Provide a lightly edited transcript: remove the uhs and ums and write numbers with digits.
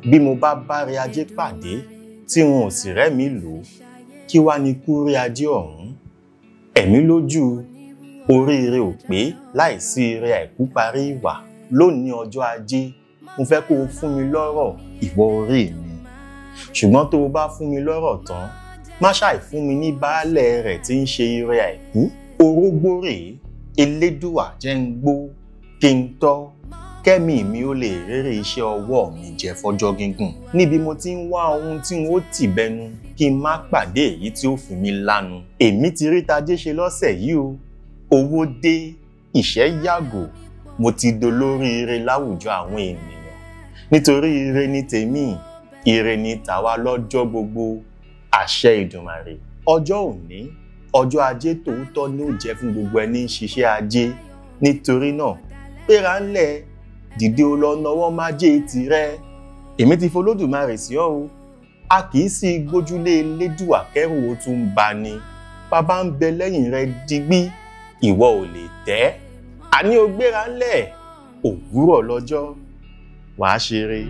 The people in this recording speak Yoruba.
Bí mo bá báre ajé pàdé tí wọn ò sì rẹ́mi lò ó, kí wá ní kúrí ajé ọ̀hún? Ẹ̀mí lójú, oríire ò pé láìsí ire àìkú parí ìwà. Lónìí ọjọ́ ajé, mo fẹ́ kó o fún mi lọ́rọ̀ ìwọ orí mi. Ṣùgbọ́n tó o bá fún mi lọ́rọ̀ tán, má ṣàì fún mi ní baálẹ̀ rẹ̀ tí ń ṣe ire àìkú. Orógbó rèé, Elédùà jẹ́ ń gbó, kí n tọ́, kẹ́mi mi ó lè rérè iṣẹ́ ọwọ́ mi jẹ fọjọ́ gígùn. Níbi mo ti ń wá ohun tí n ó tì bẹnu, kí n má pàdé èyí tí ó fi mí lánu. Èmi ti rí tajé ṣe lọ́sẹ̀ yìí o. Owó dé, ìṣẹ́ yàgò, mo ti dolóríire láwùjọ àwọn ènìyàn. Nítorí ire ni tèmi, ire ni tàwa lọ́jọ́ gbogbo. Àṣẹ Ìdùmarè. Ọjọ́ òní, ọjọ́ ajé tòótọ́ ni ó jẹ́ fún gbogbo ẹni ń ṣiṣẹ́ ajé. Nítorí náà, péra ńlẹ̀, dìde o lọ nawọ́ májé tirẹ̀. Èmi ti f'Olódùmarè sí ọ o. A kì í sì gbójúlé Elédùà kẹ́rù ó tún ń ba ni. Bàbá ń bẹ lẹ́yìn rẹ digbí, ìwọ ò lè tẹ́. Àní o gbéra ńlẹ̀, òwúrọ̀ lọ́jọ́, wàá ṣeré.